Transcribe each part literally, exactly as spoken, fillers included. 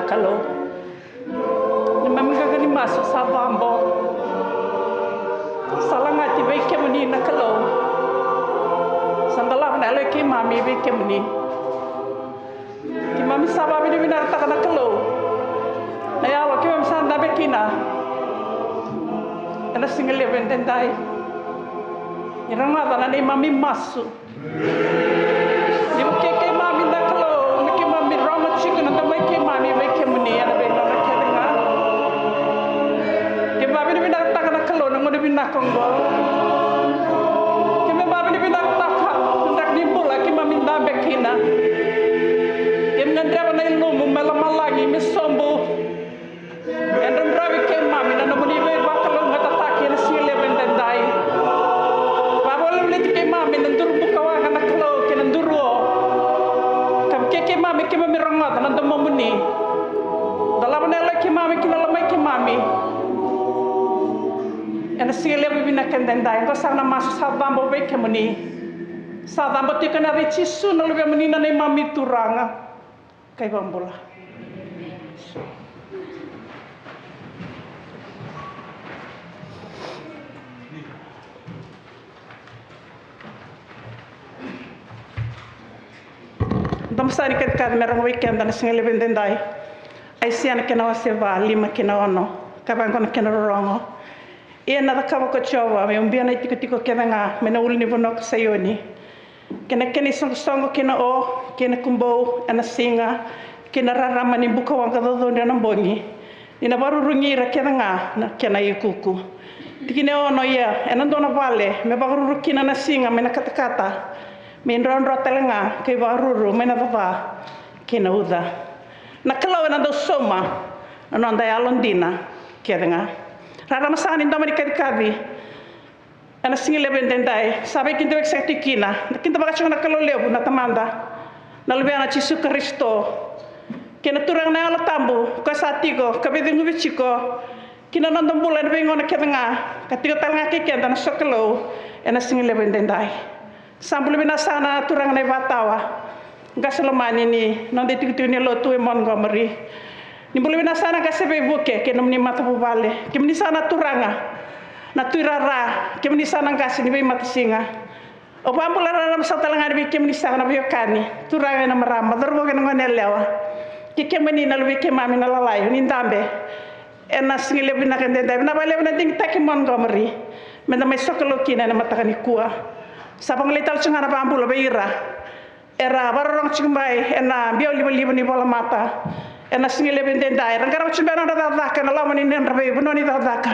Kalou. Neimami qaqa ni masu sa cabo. Sa lagati vei kemuni na Kalou. Sa dolava na yalo i keimami vei kemuni. Keimami sa vakavinavinakataka na Kalou. Na yalo keimami sa dabe kina. Ena siga levu edaidai. Ni rogoca na neimami masu. Ni vukei keimami na Kalou, me keimami rogo tiko na domo i keimami vei kemuni ena veigauna kece ga. Keimami vakavinavinakataka na Kalou na gauna vinaka oqo. Keimami vakavinavinakataka na draki ni bula keimami dabe kina. Keimami gadreva na ilumu me lomalagi, me sobu. E drodrovi keimami na nomuni veivakalougatataki ena siga levu edaidai. Vakavoliti keimami na duru buka waqa na Kalou kei na duru o. Ka vukei keimami, keimami rogoca na domomuni. Dolava na yalo i keimami ki na loma i keimami. Ena siga levu vinaka edaidai. Oqo saka na masu sa cabo vei kemuni. Sa cabo tiko ena yaca i Jisu na Luvemuni na neimami Turaga. Kai vakabula. Domo sa ni kacikaci me rogo vei keda na siga levu edaidai. Aisea na kena wase va, lima kei na ono. Ka vaqo na kena rorogo. Ia na cakava ko Jiova, me ubia na itikotiko kece ga mai na ulunivanua ko Saioni. Kei na kena isoqosoqo kei na o, kei na kubou ena siga, kei na rarama ni buka waqa caucaudre ena bogi. Ni na vakarurugi ira kece ga na kena iukuuku. Tikina e ono, ia ena dua na vale me vakaruru kina na siga mai na katakata, me drodro tale ga ka ivakaruru mai na cava kei na uca. Na Kalou ena dau sauma na noda yalodina kece ga. Rarama saka ni domo ni kacikaci. Ena siga levu edaidai, sa veikidavaki saka tiko kina. Da kida vakatiko na Kalou levu na Tamada, na Luvena Jisu Karisito, kei na Turaga na Yalo Tabu, ka sa tiko ka veiceguvi tiko ki na noda bula ena veigauna kece ga, ka tiko tale ga kei keda na sokalou ena siga levu edaidai. Sa bula vinaka saka na turaga na iVatawa. Qase lomani ni noda itikotiko ni lotu e Montgomery. Ni bula vinaka saka na qase veivuke kei nomuni matavuvale. Kemuni saka na turaga, na tuirara, kemuni saka na qase ni veimatasiga. Au vakabula rarama saka tale ga yani vei kemuni saka na veiwekani, turaga kei na marama, cauravou kei na goneyalewa. Kei kemuni na luvei keimami na lalai, ni dabe ena siga levu vinaka edaidai. Vinaka vakalevu na digitaki Montgomery meda mai sokalou kina ena mataka nikua. Sa vagolei tale tiko ga na vakabula vei ira era vakarorogo tiko mai ena biau livaliva ni volamata. Ena siga levu edaidai, era qarava tiko beka na nodra cakacaka ena loma ni nodra veivanua ni cakacaka.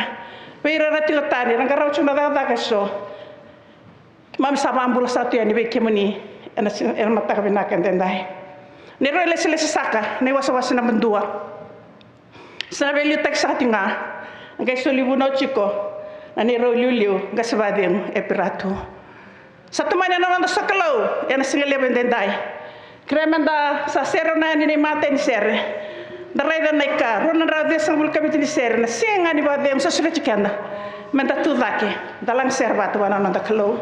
Vei ira era tiko tani, era qarava tiko na cakacaka eso. Keimami sa vakabula saka tu yani vei kemuni ena siga, ena mataka vinaka edaidai. Na neirau ilesilesi saka, na iwasewase naba dua. Sa veiliutaki saka tiko ga na qai soli vunau tiko na neirau iliuliu, qase vakacegu Epiratu. Sa tomani na noda sokalou ena siga levu edaidai. Kerea meda sa sere na yani na imatai ni sere. Da raica na ika rua na drau ciwasagavulu ka vitu ni sere, na Siga ni Vakacegu. Sa sureti keda meda tu cake, da laga sere vata vua na noda Kalou.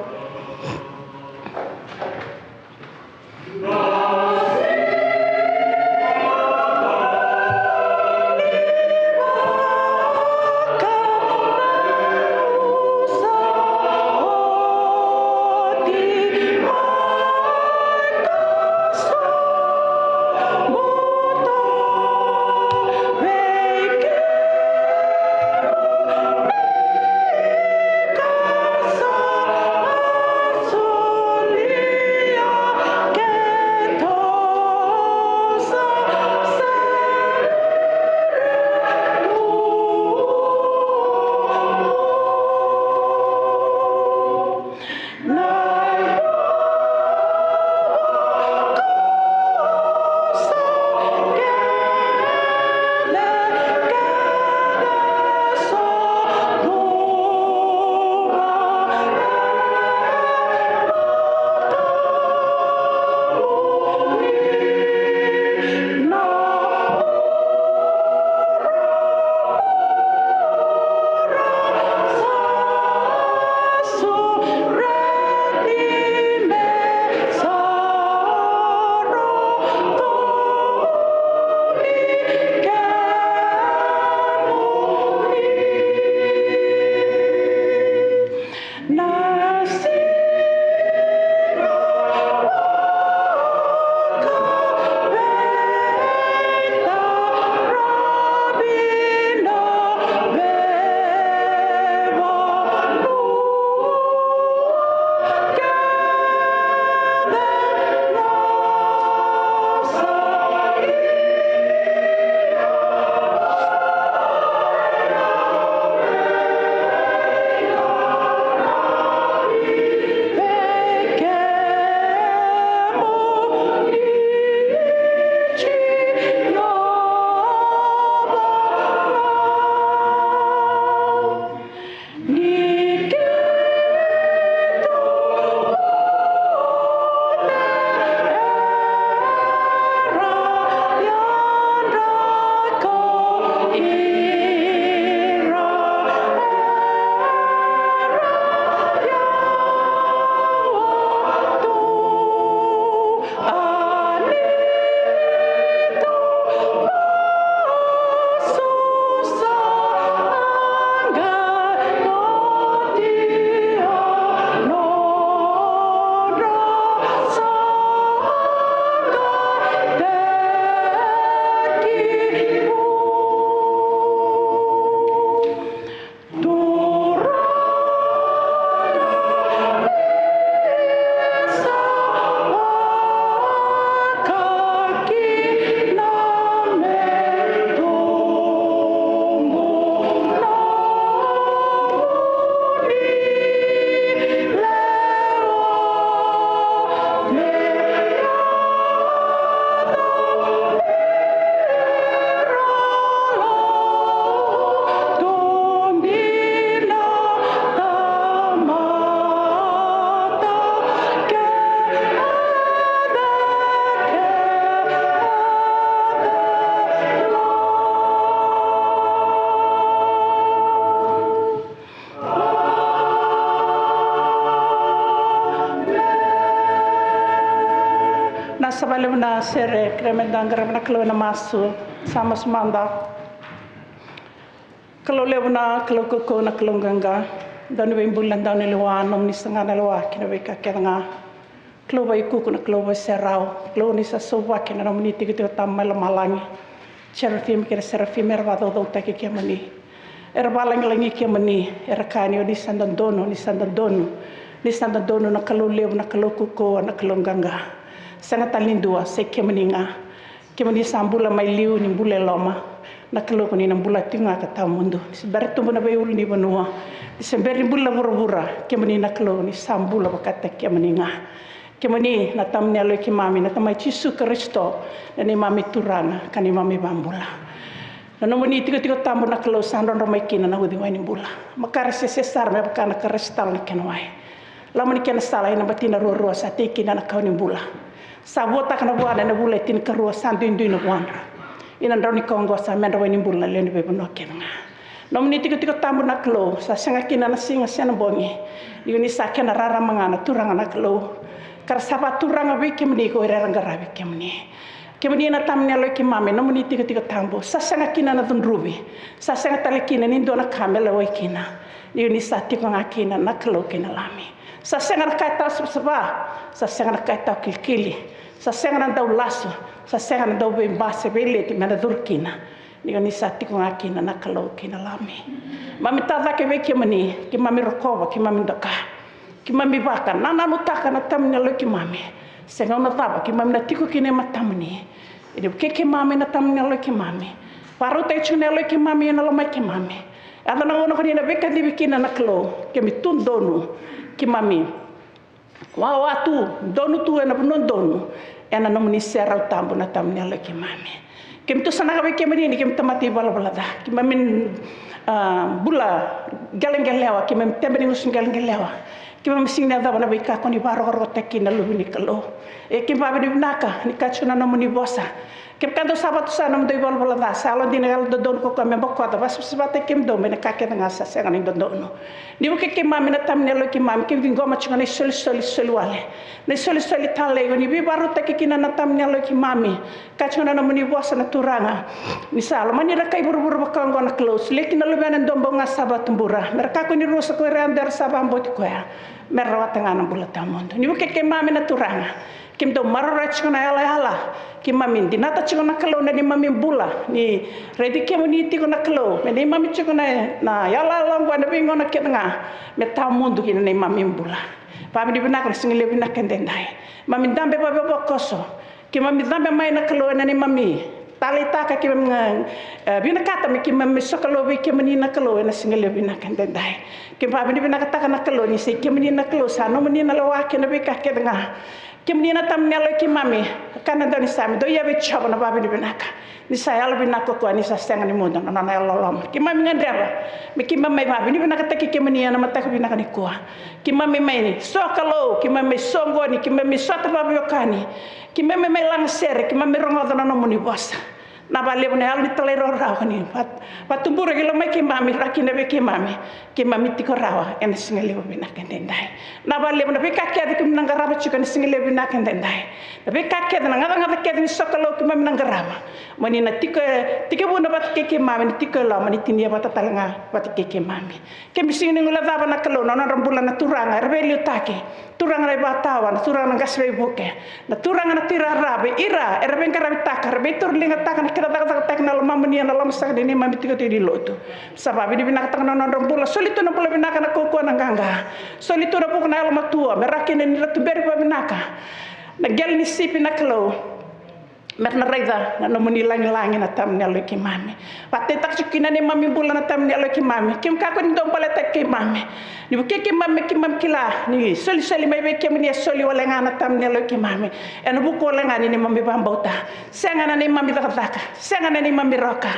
Sa vakalevu na sere, kerea meda qarava na Kalou ena masu. Sa masu mada. Kalou levu, na Kalou kaukauwa, na Kalou qaqa, dauniveibuli, na daunilewa, nomuni saga na lewa kei na veika kece ga. Kalou vaiukuuku, na Kalou vaiserau, Kalou ni sa sauvaki ena nomuni tikotiko tabu mai lomalagi. Jerusalemi kei na serafimi era vakacaucautaki kemuni. Era vakalagilagi kemuni, era kaya ni o ni sa dodonu, ni sa dodonu, ni sa dodonu, na Kalou levu, na Kalou kaukauwa, na Kalou qaqa. Sega tale ni dua, se kemuni ga. Kemuni sa bula mai liu, ni bula e loma. Na Kalou, ko ni na bula tiko ga ka tawamudu. Ni se bera ni tubu na veiulunivanua, ni se bera ni buli na vuravura, kemuni na Kalou ni sa bula vakataki kemuni ga. Kemuni na tama ni yalo i keimami, na Tama i Jisu Karisito, na neimami Turaga ka neimami iVakabula. Na nomuni tikotiko tabu, na Kalou, sa drodro mai kina na uciwai ni bula. Makare sese sara me vaka na kare se tala na kena wai. Loma ni kena sala ena batina ruarua sa tei kina na kawa ni bula. Sa vuataka na vuana ena vula e tinikarua, sa duidui na vuadra. Ia na drau ni kawa oqo sa medra wai ni bula na lewe ni veivanua kece ga. Nomuni tikotiko tabu, na Kalou, sa sega kina na siga se na bogi, ia ni sa kena rarama ga, na Turaga, na Kalou. Ka ra sa vakaturaga vei kemuni ko ira era qaravi kemuni. Kemuni na tama ni yalo i keimami, nomuni tikotiko tabu, sa sega kina na cudruvi, sa sega tale kina ni dua na ka me lewai kina. Ia ni sa tiko ga kina na Kalou kei na Lami. Sa sega na ka e tawa savasava, sa sega na ka e tawa kilikili, sa sega na dau lasu, sa sega na dau veiba se veileti me na curu kina. Ia ni sa tiko ga kina na Kalou kei na Lami. Keimami tacake vei kemuni, keimami rokova, keimami doka. Keimami vakanananutaka, na tama ni yalo i keimami, se gauna cava keimami na tiko kina e matamuni. Ia ni vukei keimami, na tama ni yalo i keimami. Vakarautaki tiko na yalo i keimami ena loma i keimami. Yaco na gauna ko ni na veikacivi kina, na Kalou, keimami tu donu, keimami wawa tu, donu tu ena vanua donu, ena nomuni serau tabu, na tama ni yalo i keimami. Keimami tusanaka vei kemuni ni keimami tamata ivalavala ca, keimami, ah, bula qeleqelewa, keimami tebe ni gusu qeleqelewa. Keimami sega ni yacova na veika ko ni vakarokorokotaki kina na luve ni Kalou. Ia keimami vakavinavinaka ni kaya tiko na nomuni vosa, kevaka dou sa vakatusa na nomudou ivalavala ca, sa yalodina, yalododonu ko koya me bokoca, vakasavasavataki kemudou mai na ka kece ga sa sega ni dodonu. Ni vukei keimami, na tama ni yalo i keimami, keimami ciqoma tiko na isolisoli, soli wale, na isolisoli talei ko ni veivakarautaki kina, na tama ni yalo i keimami. Kaya tiko na nomuni vosa, na Turaga, ni sa lomani ira na kai vuravura vaka oqo, na Kalou, solia kina na Luvena e dua bau ga sa vakatubura, me ra kakua ni rusa ko ira yadua era sa vakabauti koya, me ra rawata ga na bula tawamudu. Ni vukei keimami, na Turaga, keimami dau maroroya tiko na yalayala. Keimami dinata tiko, na Kalou, na neimami bula, ni raici kemuni tiko, na Kalou, me neimami tiko na, na yalayala oqo ena veigauna kece ga, me tawamudu kina na neimami bula. Vakavinavinaka na siga levu vinaka edaidai. Keimami dabe vavakoso. Keimami cabe mai, na Kalou, ena neimami taleitaka, keimami ga, e, vinakata me keimami sokalou vei kemuni, na Kalou, ena siga levu vinaka edaidai. Keimami vakavinavinakataka, na Kalou, ni sa i kemuni, na Kalou, sa nomuni na lewa kei na veika kece ga. Kemuni na tama ni yalo i keimami. Kaya na daunisame, dou ia vei Jiova na vakavinavinaka, ni sa yalovinaka o koya, ni sa sega ni mudu na nona yalololoma. Keimami gadreva me keimami mai vakavinavinakataki kemuni ena mataka vinaka nikua. Keimami mai sokalou, keimami mai soqoni, keimami mai sota vakaveiwekani. Keimami mai lagasere, keimami mai rogoca na nomuni vosa. Vinaka vakalevu na yalo ni talairawarawa ko ni va, vakatubura ki loma i keimami, rawata kina vei keimami. Keimami tiko rawa ena siga levu vinaka edaidai. Vinaka vakalevu na veika kece keimami na qarava tiko ena siga levu vinaka edaidai. Na veika kece, na gacagaca kece ni sokalou keimami na qarava, mo ni na tiko, e, tekivu na vata kei keimami, ni tiko e loma, ni tinia vata tale ga vata kei keimami. Keimami sega ni guilecava, na Kalou, na nodra bula na turaga era veiliutaki, turaga na ivakatawa, na turaga na qase veivuke, na turaga na tuirara, vei ira era veiqaravitaka, era veitauriligataka na kena cakacakataki na lomamuni ena loma saka ni neimami tikotiko ni lotu. Sa vakavinavinakataka na nodra bula, soli tu na bula vinaka, na kaukauwa, na qaqa. Soli tu na vuku na yalomatua, me rawa kina ni ra tuberi vakavinaka na qele ni sipi, na Kalou, me ra na raica na nomuni lagilagi, na tama ni yalo i keimami. Vakadeitaka tiko kina neimami bula, na tama ni yalo i keimami. Keimami kakua ni dau baletaki keimami. Ni vukei keimami me keimami kila ni solisoli mai vei kemuni e soli wale ga, na tama ni yalo i keimami, ena vuku wale ga ni neimami vakabauta. Sega na neimami cakacaka, sega na neimami roka.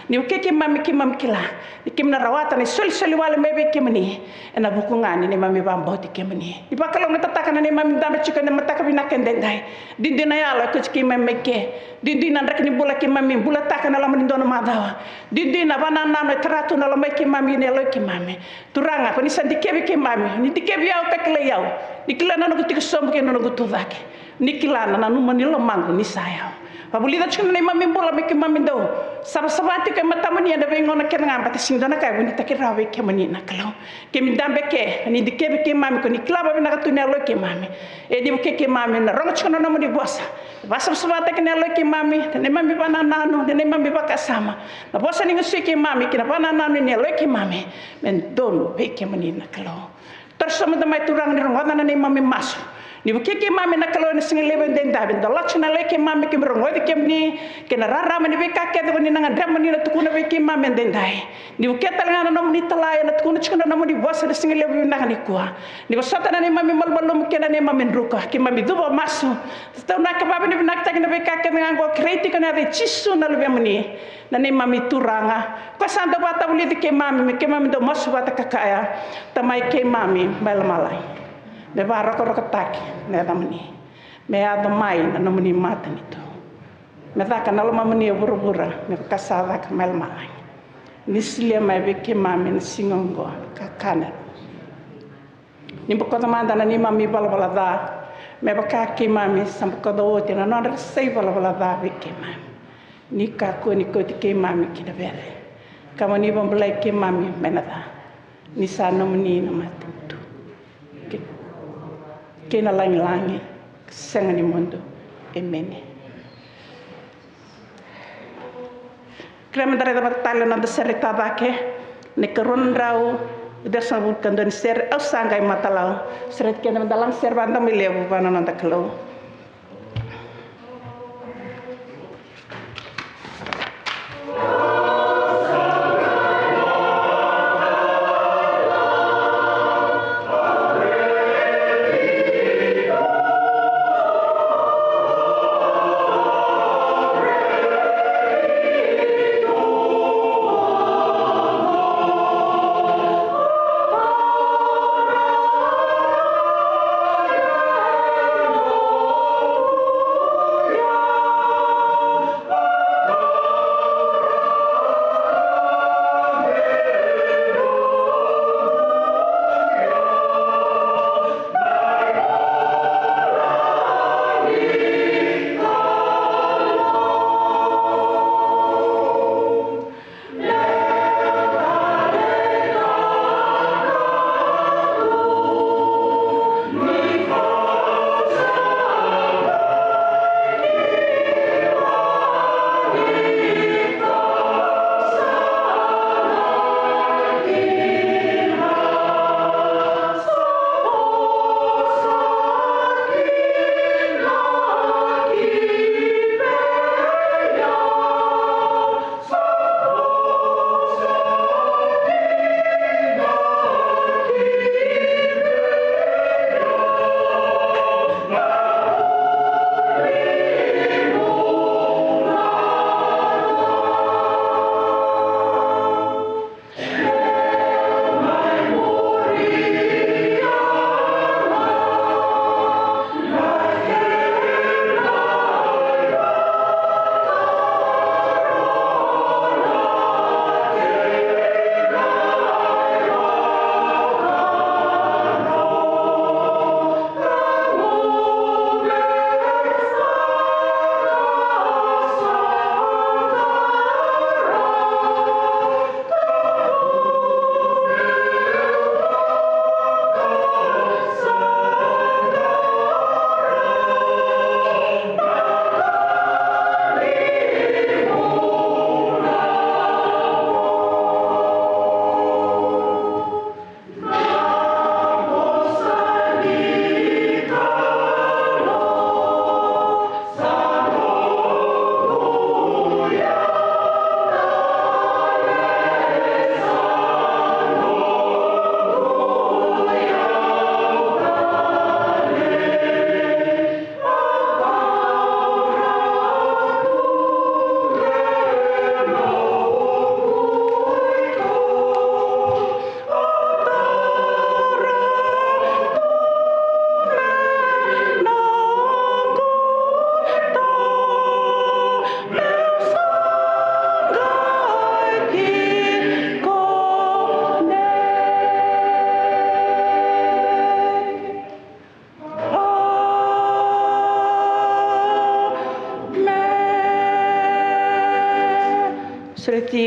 Ni vukei keimami me keimami kila ni keimami na rawata na isolisoli wale mai vei kemuni ena vuku ga ni neimami vakabauti kemuni. Ni vakalougatataka na neimami dabe tiko ena mataka vinaka edaidai. Didi na yalo e kauti keimami mai ke. Duidui na draki ni bula keimami bulataka na loma ni dua na macawa. Duidui na vanananu e tara tu na lomai keimami, na yaloi keimami. Turaga, ko ni sa dikevi keimami, ni dikevi au ka kilai au. Ni kila na noqu tiko sobu kei na noqu tucake. Ni kila na nanuma ni lomaqu ni sa yau. Vavulica tiko na neimami bula me keimami dau savasava tiko e matamuni ena veigauna kece ga, baleta sega ni dua na ka e vunitaki rawa vei kemuni na Kalou. Keimami dabe ke, ni dikevi keimami, ko ni kila vakavinaka tu na yaloi keimami. E ni vukei keimami na rogo tiko na nomuni vosa. Vasavasavataki na yaloi keimami, na neimami vanananu, na neimami vakasama. Na vosa ni gusui keimami kei na vanananu ni yaloi keimami me donu vei kemuni na Kalou. Toro sobu mada mai, Turaga, ni rogoca na neimami masu. Ni vukei keimami na Kalou ena siga levu edaidai, me dolava tiko na yaloi keimami, keimami rogoci kemuni kei na rarama ni veika kece ko ni na gadreva mo ni na tukuna vei keimami edaidai. Ni vukea tale ga na nomuni italai ena tukuna tiko na nomuni vosa ena siga levu vinaka nikua. Ni vosota na neimami malumalumu kei na neimami druka, keimami cuva masu. Taunaka, vakavinavinakataki na veika kece ga oqo, kerei tiko ena yaca i Jisu na Luvemuni, na neimami Turaga. Ko sa dau vakatavulici keimami me keimami dau masu vata ka kaya: Tamai keimami mai lomalagi, me vakarokorokotaki na yacamuni, me yaco mai na nomuni matanitu, me caka na lomamuni e vuravura me vaka sa caka mai lomalagi. Ni solia mai vei keimami na siga oqo na kakana. Ni bokoca mada na neimami valavala ca, me vaka keimami sa bokoca oti na nodra sa ivalavala ca vei keimami. Ni kakua ni kauti keimami ki na vere, ka mo ni vakabulai keimami mai na ca. Ni sa nomuni na matanitu, kei, kei na lagilagi ka sega ni mudu. Emeni. Kerea meda raica vata tale na noda sere cake, na ikarua na drau ciwasagavulu ka dua ni sere, Au Sa Qai Matalau. Sereti keda meda laga sere vakadomoilevu vua na noda Kalou.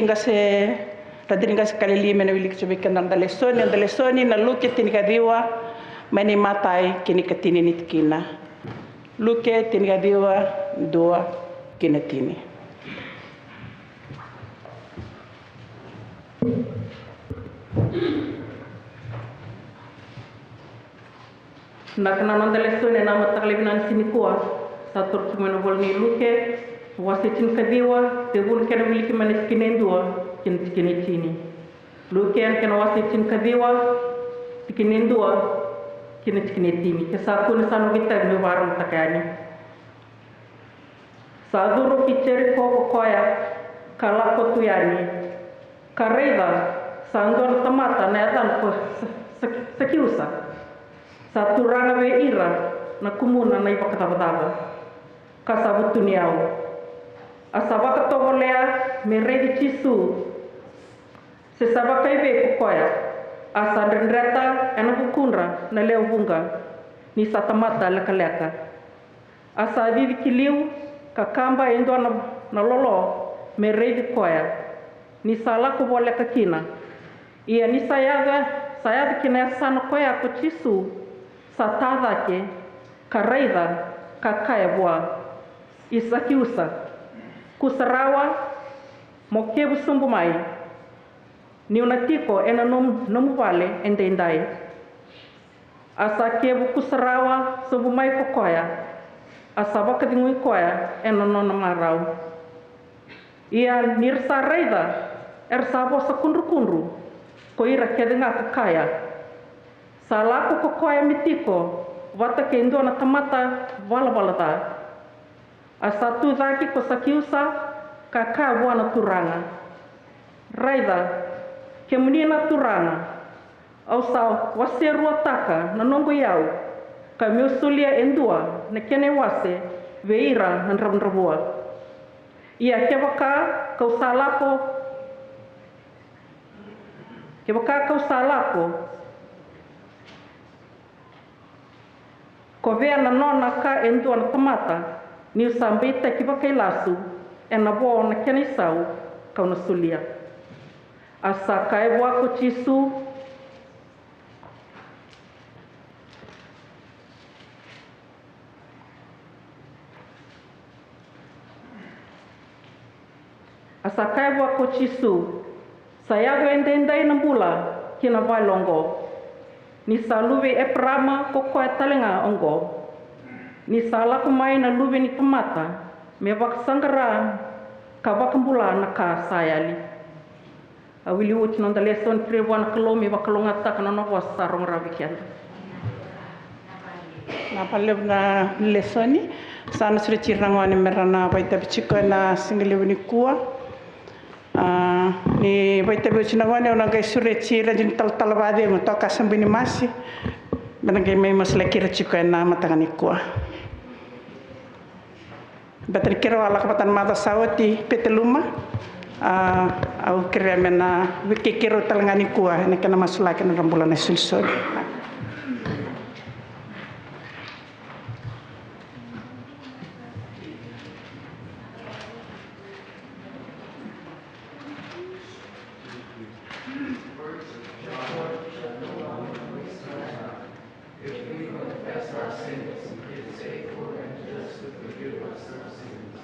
Qase, ra diri qase Kalili me na wiliki tiko vei keda na noda lesoni, noda lesoni na Luke tinikaciwa, mai na imatai ki na ikatini ni tikina. Luke tinikaciwa, dua ki na tini. Na ka na noda lesoni ena mataka lailai vinaka ni siga nikua, sa toro tiko mai na vola nei Luke, wase tinikaciwa, tevulu kei na wiliki mai na tikina e dua ki na tikina e tini. Luke ena kena wase tinikaciwa, tikina e dua ki na tikina e tini. Ke sa kune sa noqu itavi meu vakarogotaka yani. Sa curu ki Jeriko ko koya ka lako tu yani. Ka raica, sa dua na tamata na yacana ko Sa-, Sa-, Sakiusa. Sa turaga vei ira na kumuna na ivakacavacava, ka sa vutuniyau. A sa vakatovolea me raici Jisu se sa vakaivei ko koya. A sa dredreta ena vukudra na lewe vuqa, ni sa tamata lekaleka. A sa cici ki liu, ka kaba e dua na, na lolo me raici koya, ni sa lako voleka kina. Ia ni sa yaco, sa yaco ki na yasana koya ko Jisu, sa ta cake, ka raica, ka kaya vua, "I Sakiusa, kusarawa mo kevu sobu mai, niu na tiko ena nomu, nomu vale edaidai." A sa kevu kusarawa sobu mai ko koya, a sa vakacegui koya ena nona marau. Ia ni ra sa raica, era sa vosa kudrukudru ko ira kece ga, ka kaya, "Sa lako ko koya me tiko vata kei dua na tamata valavala ca." A sa tu cake ko Sakiusa, ka kaya vua na Turaga, "Raica, kemuni na Turaga, au sa waseruataka na noqu iyau, ka meu solia e dua na kena iwase vei ira na dravudravua. Ia kevaka kau sa lako, kevaka kau sa lako, kovea na nona ka e dua na tamata, niu sa beitaki vakailasu ena vo na kena isau kau na solia." A sa kaya vua ko Jisu, A sa kaya vua ko Jisu, "Sa yaco edaidai na bula ki na vale oqo. Ni sa luve i Eparama ko koya tale ga oqo. Ni sa lako mai na Luve ni tamata me vakasaqara ka vakabula na ka sa yali." A wili oti noda lesoni, kerea vua na Kalou me vakalougatataka na nona vosa sa rogo rawa vei keda. Na valevu na lesoni sa na sureti ira na gone me ra na vakaitavi tiko ena siga levu nikua. A, ni vakaitavi oti na gone, au na qai sureti ira dina talatala vakacegu, toka sa bui ni masi, me ra qai mai masulaki ira tiko ena mataka nikua. Beta ni keirau a lako vata na macawa sa oti, Peteluma, a, au kerea me na vukei keirau tale ga nikua ena kena masulaki na nodra bula na isolisoli. If we confess our sins, he is faithful and just to forgive us our sins.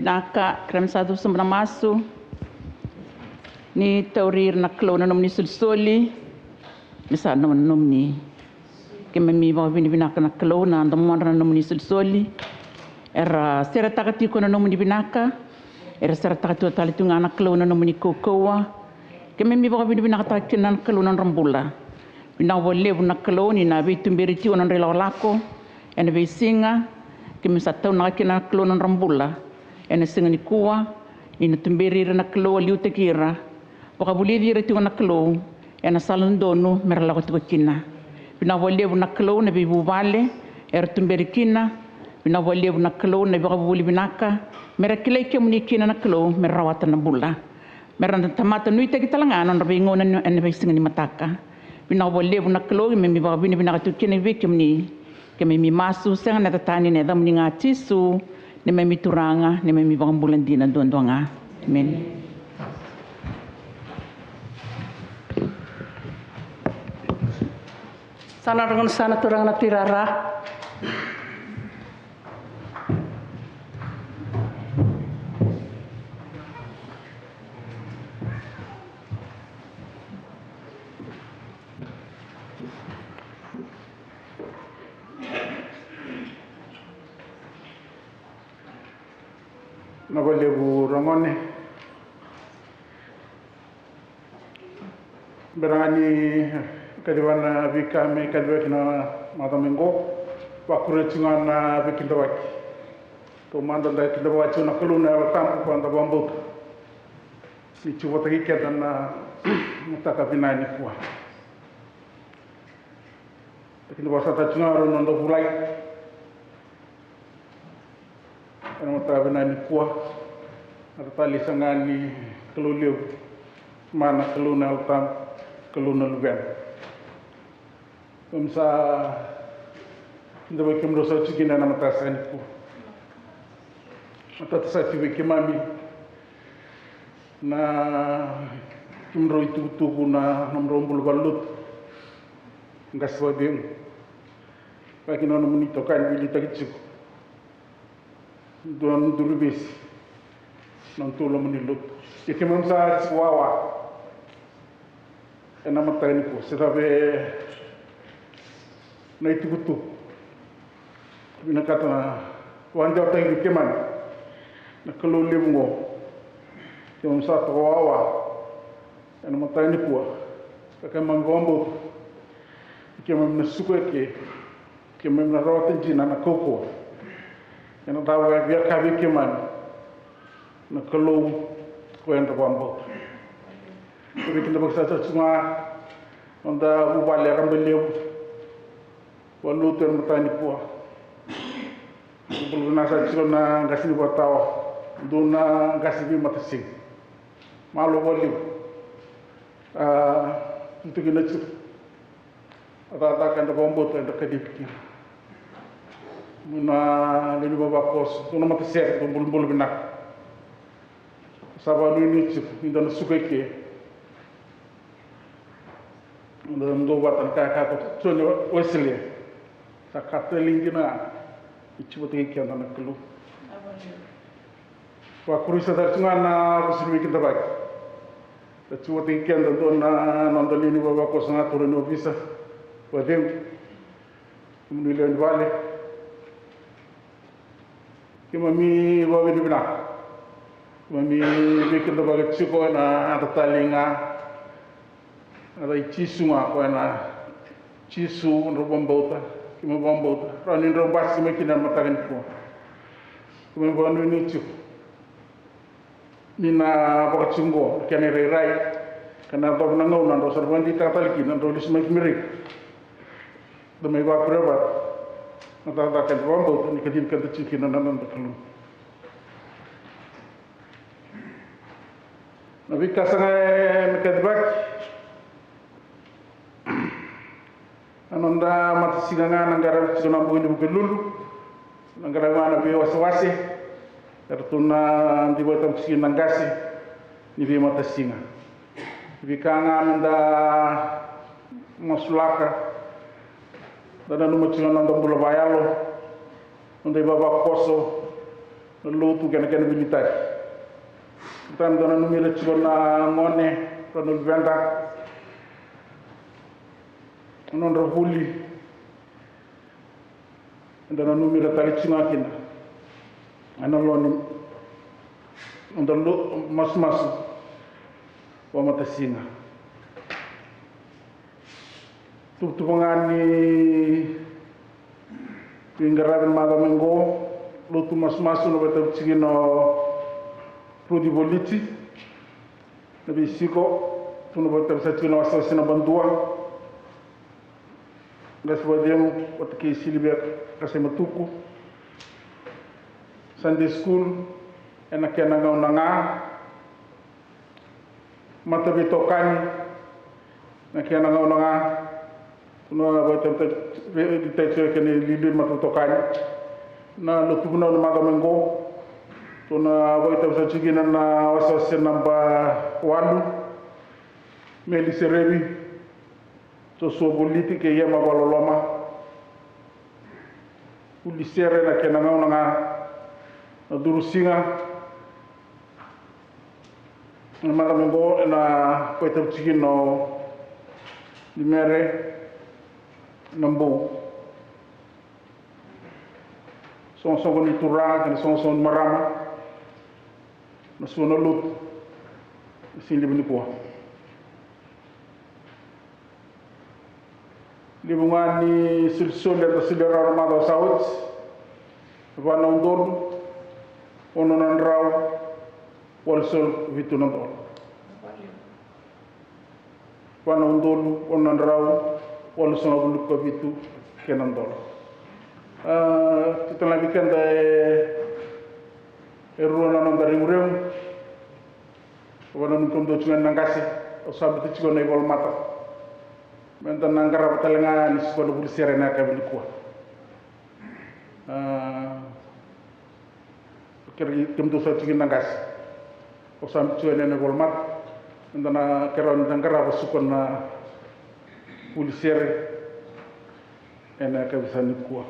Vinaka, kerea me sa cuva sobu na masu. Ni tauri ira na Kalou na nomuni solisoli, me sa nomuni. Keimami vakavinavinaka na Kalou na domodra na nomuni solisoli. Era seretaka tiko na nomuni vinaka. Era seretaka tiko tale tu ga na Kalou na nomuni kaukauwa. Keimami vakavinavinakataka kina na Kalou na nodra bula. Vinaka vakalevu na Kalou ni na veituberi tiko na nodra ilakolako ena veisiga. Keimami sa taunaka kina na Kalou na nodra bula ena siga nikua, ni na tuberi ira na Kalou, a liutaki ira, vakavulici ira tiko na Kalou ena sala dodonu me ra lako tiko kina. Vinaka vakalevu na Kalou na veivuvale era tuberi kina. Vinaka vakalevu na Kalou na ivakavuvuli vinaka me ra kilai kemuni kina na Kalou, me ra rawata na bula, me ra na tamata nuitaki tale ga na nodra veigauna ena veisiga ni mataka. Vinaka vakalevu na Kalou, keimami vakavinavinaka tu kina vei kemuni. Keimami masu sega na yaca tani, na yacamuni ga Jisu, neimami Turaga, neimami Vakabula dina duadua ga. Emeni. Sa na rogo na sa na turaga na tuirara. Na vakalevu ragone. Bera ga ni kaciva na veika me kacivaki na macawa mai qo, vakuria tiko ga na veikidavaki. Taumada da kidavaka tiko na Kalou na Yalo Tabu, ka da vakabauta ni tiko vata kei keda na mataka vinaka nikua. Da kidavaka sara tiko ga na noda vulagi ena mataka vinaka nikua. Na tatali saga ni Kalou levu, Tamana, Kalou na Yalo Tabu, Kalou na Luvena. Keimami sa kidavaki kemudrau sa tiko kina ena mataka sa nikua. Matata sa tiko vei keimami na kemudrau itukutuku, na nomudrau bula vakalotu. Qase vakacegu, vaka kina na nomuni itokani veiliutaki tiko. Dua na duru vesi na nodatou loma ni lotu. Ia keimami sa tiko wawa ena mataka nikua, se cava na itukutuku vinakata na vakadewataki vei keimami na Kalou levu oqo. Keimami sa toka wawa ena mataka nikua, ka keimami vakabauta ni keimami na suka eke, keimami na rawata dina na kaukauwa ena cava e via kaya vei keimami na Kalou ko eda vakabauta. Vei keda vakasasa tu ga noda vuvale rabailevu, vakalotu ena mataka nikua. Bula vinaka sara tiko na qase ni vakatawa, dua na qase veimatasiga. Malo vakalevu. A, tu kina tiko a cakacaka eda vakabauta eda kacivi kina. Dua na lewe ni vavakoso, dua na matasere, dua bulabula vinaka. Sa vakanuinui tiko ni da na suka eke. Da na dua vata na ka e kaya ko Joni Wesele, sa ka talei dina ga ni tiko vata kei keda na Kalou. Vakurisa tale tu ga na vosa ni veikidavaki. Sa tiko vata kei keda dua na noda lewe ni vavakoso ga, turaga ni ovisa, vakacegu, nomuni lewe ni vale. Keimami vakavinavinaka. Keimami veikidavaki tiko ena yaca talei ga, yaca i Jisu ga, ko ena Jisu drau vakabauta. Keimami vakabauta rawa ni drau basika mai kina ena mataka nikua. Keimami vakanuinui tiko ni na vakatiko oqo na kena irairai, ka na yacova na gauna drau sa na vakadeitaka tale kina drau lesu mai ki Merika. Da mai vakuria vata na cakacaka eda vakabauta ni kacivi keda tiko kina na noda Kalou. Na veika sara ga e na kacivaki. Na noda matasiga ga na qaravi tiko na bogi ni Vukelulu, na qaravi ga na veiwasewase, eratou na dui vakatabusiki na qase ni veimatasiga. Veika ga me da masulaka, da nanuma tiko na noda bula vakayalo, noda ivavakoso, na lotu kei na kena veiliutaki. Eda nanumi ira tiko na gone, ra na luveda, na nodra vuli. Eda nanumi ira tale tiko ga kina ena loma ni noda lo- masumasu vakamatasiga. Tuvatuva ga ni veiqaravi na macawa mai qo, lotu masumasu na vakaitavi tiko kina o Ruci Voliti, na veisiko, tu na vakaitavi sa tiko na wasewase naba dua, qase vakacegu vata kei Silivia Kasaimatuku. Sunday school ena kena gauna ga. Mataveitokani ena kena gauna ga. Tu na vakaitavi tiko kina e liuliu ni mataveitokani. Na lotu vunau na macawa mai qo, tu na vakaitavi tiko kina na wasewase naba walu, Meli Serevi, Josua Voliti kei Ema Vakaloloma. Vuli sere ena kena gauna ga, na curu siga, na macawa mai qo ena vakaitavi tiko kina o Nimere Nabou. Soqosoqo ni turaga kei na soqosoqo ni marama, na sua na lotu ena siga levu nikua. Levu ga ni solisoli eda solia rawa na macawa sa oti, va na udolu ono na drau walusagavulu vitu na dola. Va na udolu ono na drau walusagavulu ka vitu kei na dola. A, tiko tale ga vei keda e, e rua na noda reguregu. Au nanuma ni kemudou tiko ga na qase, au sa biuta tiko na ivolamata. Meda na qarava tale ga ni suka na vuli sere ena yakavi nikua. A, kere kemudou sa tiko na qase, au sa biuta tiko ga na ivolamata. Meda na kere ni da qarava suka na vuli sere ena yakavi sa nikua.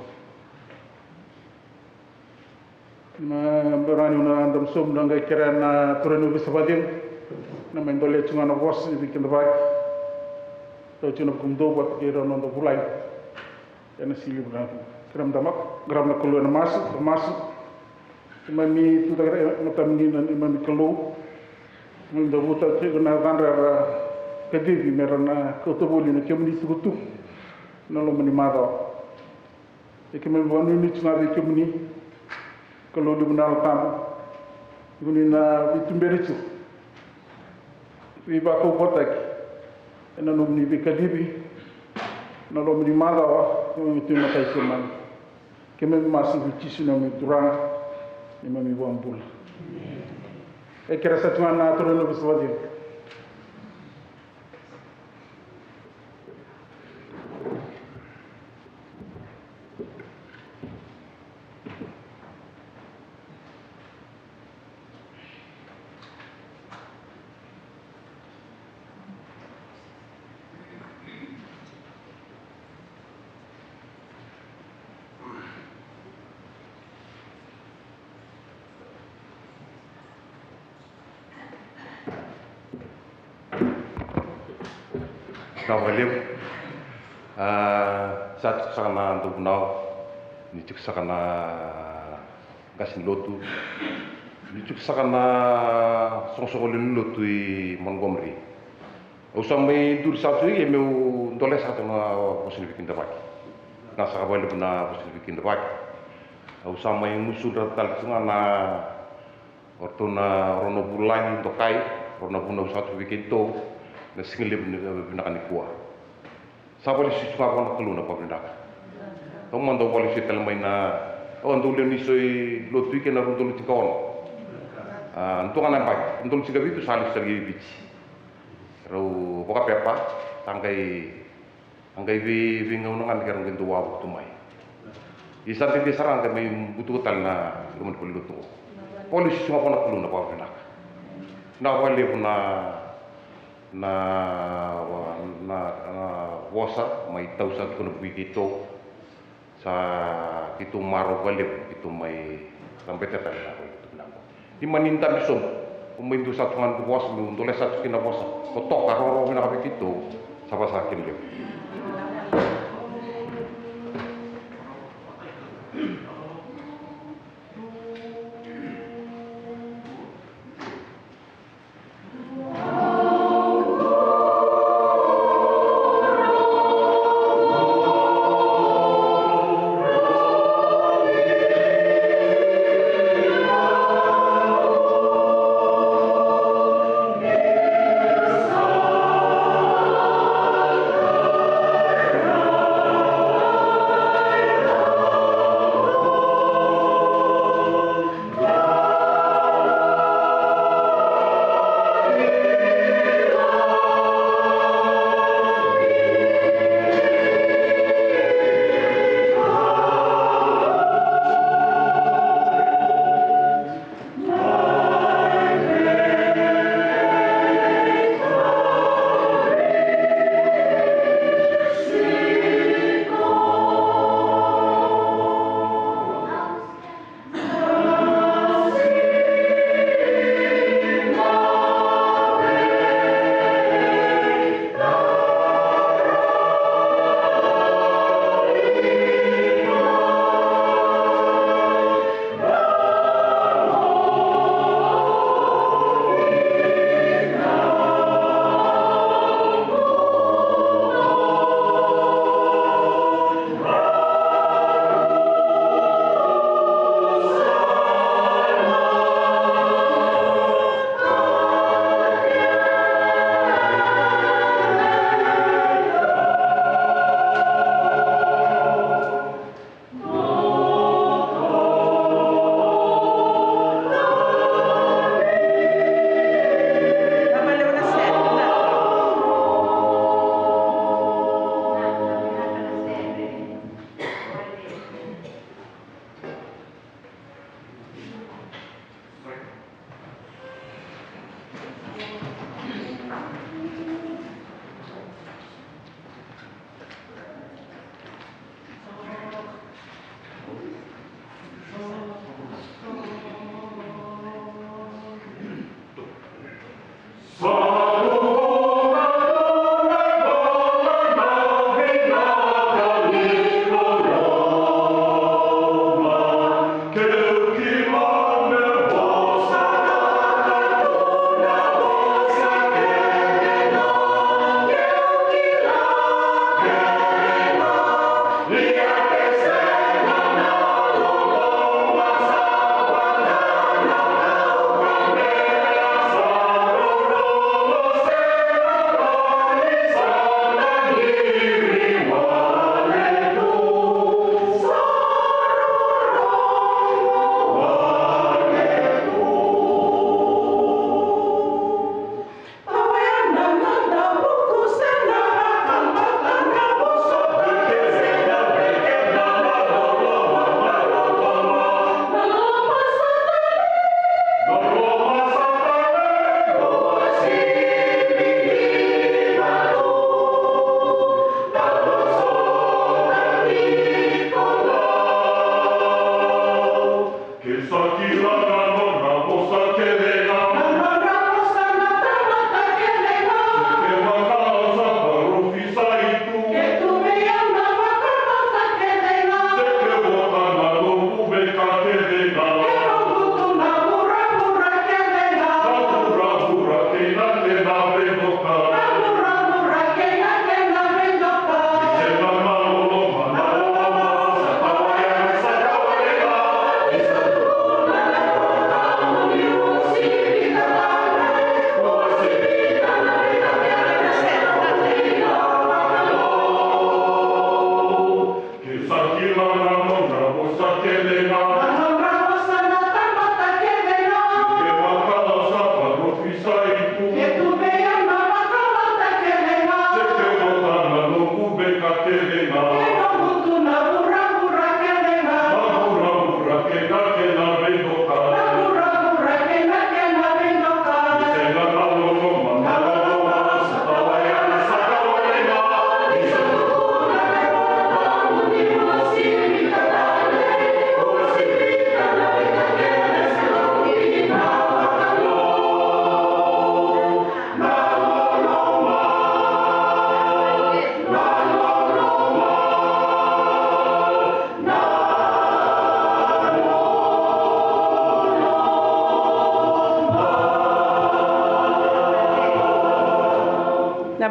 Na bera ni na damusomu na qai kerea na turaga ni ovisa vakacegu na mai dolea tiko ga na vosa ni veikidavaki. Tau tiko na vakumudou vata kei rau na noda vulagi ena siga levu nikua. Kerea meda maka, qarava na Kalou ena masu, da masu. Keimami tucake ira e matamuni na neimami Kalou. Keimami cavuta tiko na yacadra era kacivi me ra na kauta voli na kemuni itukutuku ena loma ni macawa. Ia keimami vakanuinui tiko ga vei kemuni, Kalou levu na Yalo Tabu, ni ko ni na veituberi tiko, veivakaukauwataki ena nomuni veikacivi ena loma ni macawa. Keimami tu e matai keimami, keimami masu vei Jisu na neimami Turaga, neimami iVakabula. E kerea sara tiko ga na turaga ni ovisa vakacegu. Vinaka vakalevu. A, sa tiko saka na dauvunau, ni tiko saka na qase ni lotu, ni tiko saka na soqosoqo lewe ni lotu i Montgomery. Au sa mai duri saka tu i ke meu dolea saka tu na vosa ni veikidavaki. Na saka vakalevu na vosa ni veikidavaki. Au sa mai gusudra tale tu ga na O ratou na, o rau na vulagi dokai, o rau na vunau sa tu vei keitou na siga levu ni, e, vinaka nikua. Sa vakalesui tu ga vua na Kalou na vakavinaka. Taumada au vakalesui tale mai na, au a dau lewe ni so i lotu i ke na rua na udolu tinikaono. A, dua ga na yabaki, rua na udolu tinikavitu sa lesu tale i Viti. Rau vakapepa, sa qai A qai vei, veigauna ga me keirau qai dau wavoki tu mai. Ia sa dede sara ga qai mai butuka tale na loma ni valenilotu oqo. Vakalesui ga vua na Kalou na vakavinaka. Vinaka vakalevu na, na, na, na vosa mai tau sa tukuna vei keitou. Sa keitou marau vakalevu keitou mai Na bete tale na ko tu na ko. Di mani dabi sobu. O mai dua sa tu ga na vosa, meu dole sa tu kina vosa. Ko toka roro vinaka vei keitou. Sa vasa kina levu.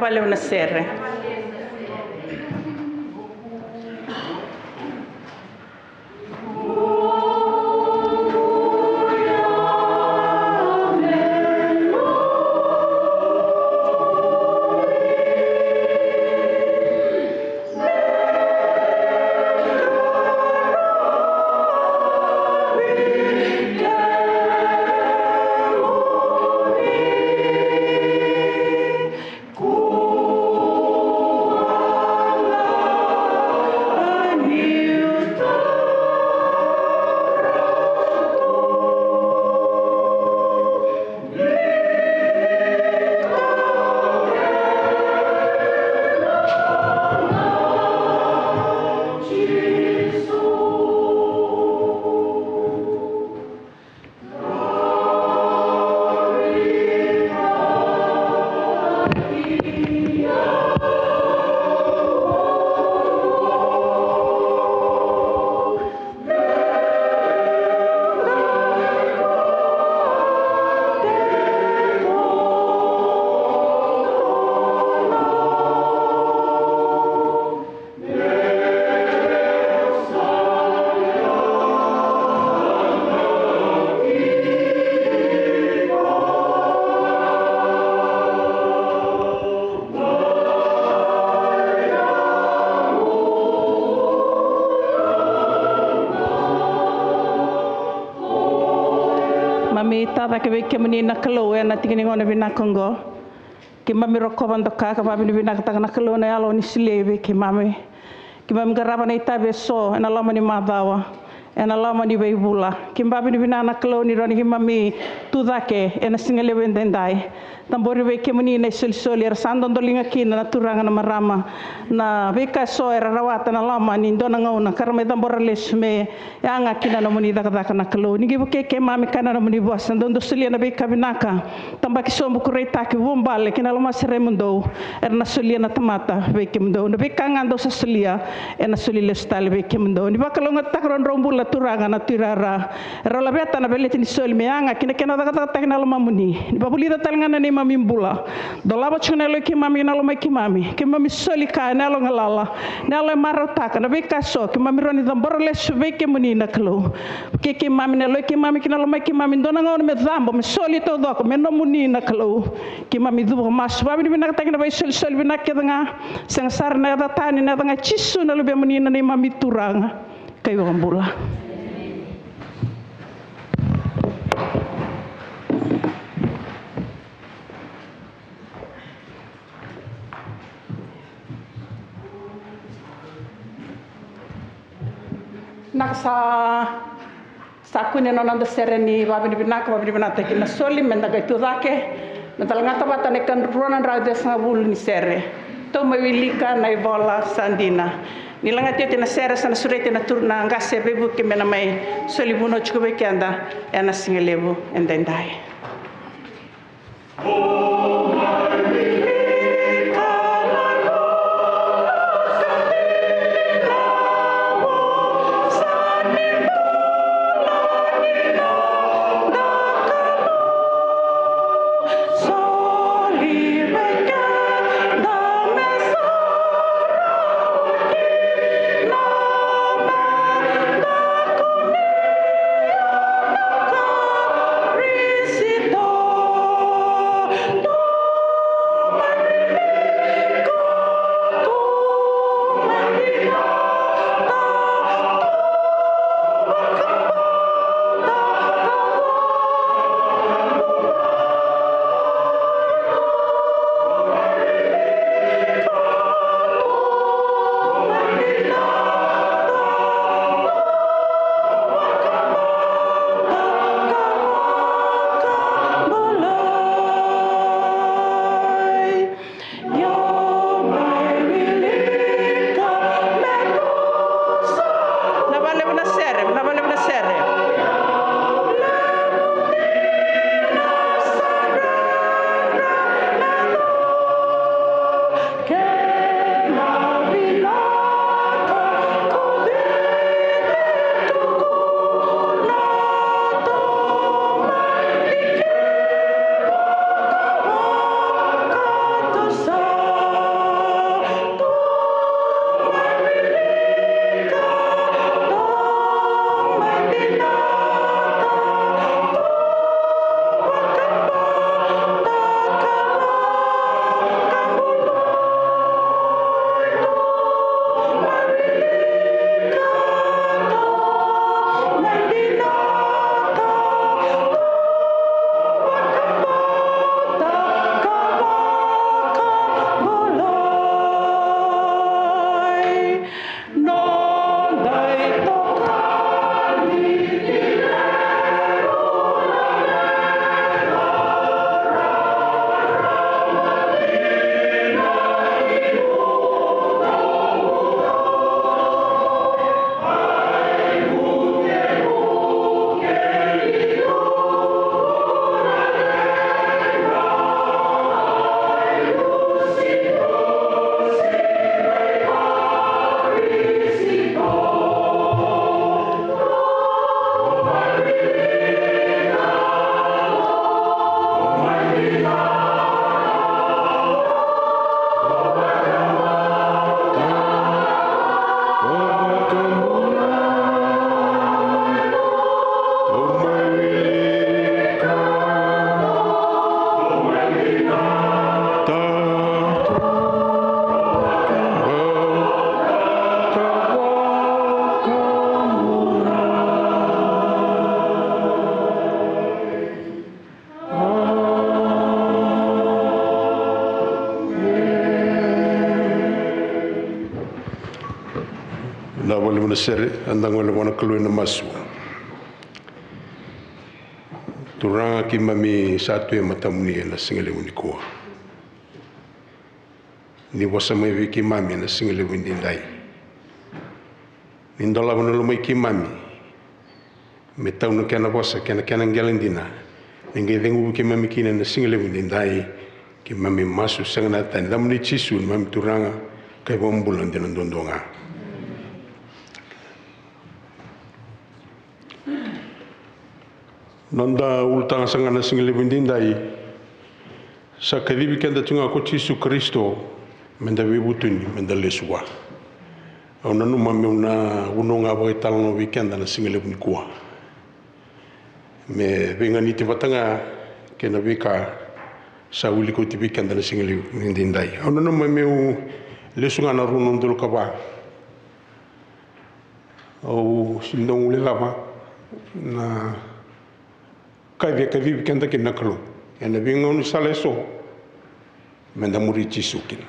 Vale na sere. Mami tacake vei kemuni na Kalou ena tiki ni gauna vinaka oqo. Keimami rokova doka ka vavinavinakataka na Kalou na yalo ni solia vei keimami. Keimami qarava na itavi eso ena loma ni macawa, ena loma ni veivula. Keimami vavinavinaka na Kalou ni rawa ni keimami tucake ena siga levu edaidai. Cabori vei kemuni na isolisoli era sa dodoliga kina na turaga, na marama, na veika eso era rawata ena loma ni dua na gauna ka ra mai cabora lesu me yaga ki na nomuni cakacaka na Kalou. Ni qai vukei keimami ka na nomuni vosa, dou dou solia na veika vinaka. Tabaki sobu, kureitaki, vuabale kei na loma sara i mudou. Era na solia na tamata vei kemudou. Na veika ga dou sa solia, ena soli lesu tale vei kemudou. Ni vakalougatataka rau drau bula turaga na tuirara. Era laveta na veleti ni soli me yaga ki na kena cakacakataki na lomamuni. Ni vavulica tale ga na neimami bula. Dolava tiko na yaloi keimami, na lomai keimami. Keimami soli ka ena yalo galala, na yalo e marautaka na veika eso keimami rawa ni cabora lesu vei kemuni na Kalou. Ke keimami na yaloi keimami kei na lomai keimami, dua na gauna me cabo, me soli taucoko me nomuni na Kalou. Keimami cuva ka masu, vavinavinakataki na veisolisoli vinaka kece ga. Sega sara na yaca tani, na yaca ga i Jisu na Luvemuni, na neimami Turaga kei Vakabula. Naka sa, sa kune na noda sere ni vavinavinaka, vavinavinakataki na soli, meda qai tucake, meda lagata vata na ikadrua na drau desigavulu ni sere. Tou mai wilika na ivola sa dina. Ni lagati oti na sere sa na sureti na turaga qase veivuke me na mai soli vunau tiko vei keda ena siga levu edaidai. Na vale na sere, eda gole vua na Kalou ena masu. Turaga, keimami sa tu e matamuni ena siga levu nikua. Ni vosa mai vei keimami ena siga levu edaidai. Ni dolava na lomai keimami me tau na kena vosa kei na kena qele dina. Ni qai ceguvi keimami kina ena siga levu edaidai. Keimami masu sega na tani, yacamuni Jisu neimami Turaga ka iVakabula dina duadua ga. Noda ulutaga saka ga na siga levu edaidai, sa kacivi keda tiko ga ko Jisu Karisito meda veivutuni, meda lesu vua. Au nanuma meu na vunau ga vakaitalanoa vei keda na siga levu nikua me veiganiti vata ga kei na veika sa wilika oti vei keda na siga levu edaidai. Au nanuma meu lesu ga na rua na udolu ka va. Au sega ni dau guilecava na kaci e kacivi keda kina na Kalou ena veigaunisala eso meda muri Jisu kina.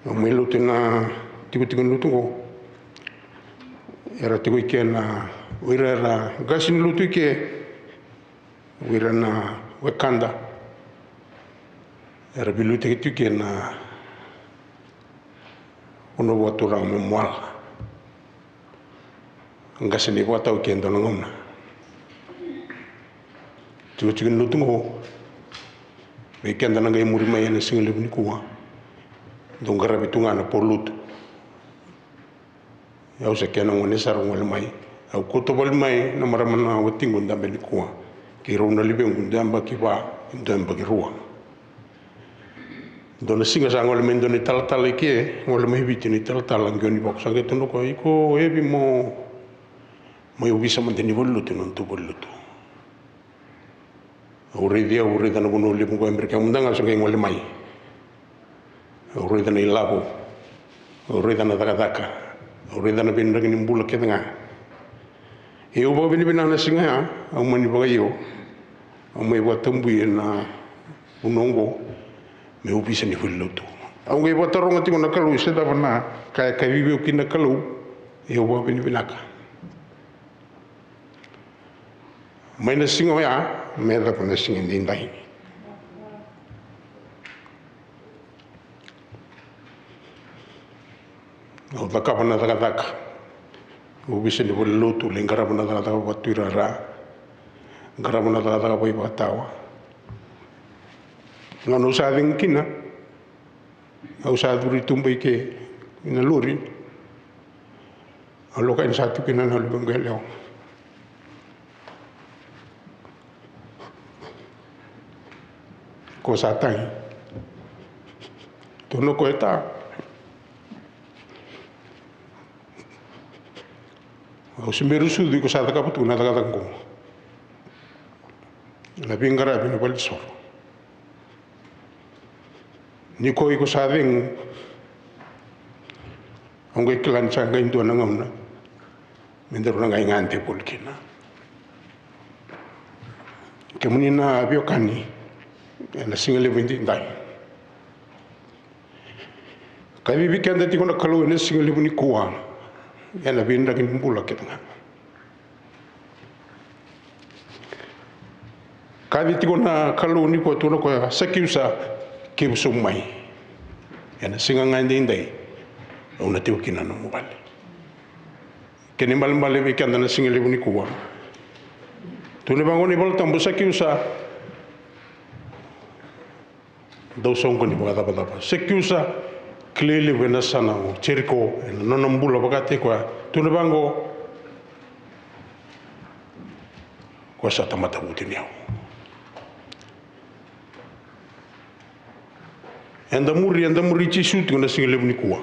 Au mai lotu ena tikotiko ni lotu oqo, era tiko i ke na, o ira era qase ni lotu i ke, o ira na wekada era veiliutaki tiko i ke na vanua vakaturaga mai Moala. Qase ni vakatau ke e dua na gauna. Tikotiko ni lotu oqo, vei keda na qai muri mai ena siga levu nikua, dau qaravi tu ga na po lotu. Au sa kena gone sara gole mai. Au kauta voli mai na marama na watiqu dabe nikua, kei rau na luvequ, dua yabaki va, dua yabaki rua. Dua na siga sa gole mai dua na italatala i ke, gole mai Viti na italatala, qai ni vaka sa qai tukuna o koya, "Iko Evi, mo mai ovisa mada ni valenilotu, na nodatou valenilotu." Au raici, au raica na vanua levu qo Amerika mada ga, au sa qai gole mai. Au raica na ilavo, au raica na cakacaka, au raica na veidraki ni bula kece ga. Ia au vakavinavinaka na siga ya, au mani vakaio, au mai vakatabui ena vanua oqo meu ovisa ni valenilotu. Au qai vakataroga tiko na Kalou se cava na ka e kacivi au kina na Kalou. Ia au vakavinavinaka. Mai na siga oya me yacova na siga edaidai, au cakava na cakacaka, au ovisa ni valenilotu, lai qarava na cakacaka vakatuirara, qarava na cakacaka vakaivakatawa. Gauna au sa cegu kina, au sa curu i tuba i ke ina lori. Au loka ni sa tu kina na luvequ yalewa. Ko sa tagi. Tukuna o koya, "Ta, au se bera ni sucu, iko sa cakava tu na cakacaka oqo, na veiqaravi ena valenisoro. Ni ko iko sa cegu, au qai kila ni sa qai dua na gauna me daru na qai gade voli kina." Kemuni na veiwekani, ena siga levu edaidai, kacivi keda tiko na Kalou ena siga levu nikua ena veidraki ni bula kece ga. Kaci tiko na Kalou nikua, tukuna o koya, "Sakiusa, kevu sobu mai. Ena siga ga edaidai au na tiko kina na nomu vale." Kena ibalebale vei keda na siga levu nikua. Tukuna vaqo na iVolatabu, "Sakiusa, dau soqoni vakacavacava. Sakiusa, kilai levu ena yasana o Jeriko, ena nona bula vakataki koya. Tukuna vaqo, ko sa tamata vutuniyau." Eda muri, eda muri Jisu tiko na siga levu nikua.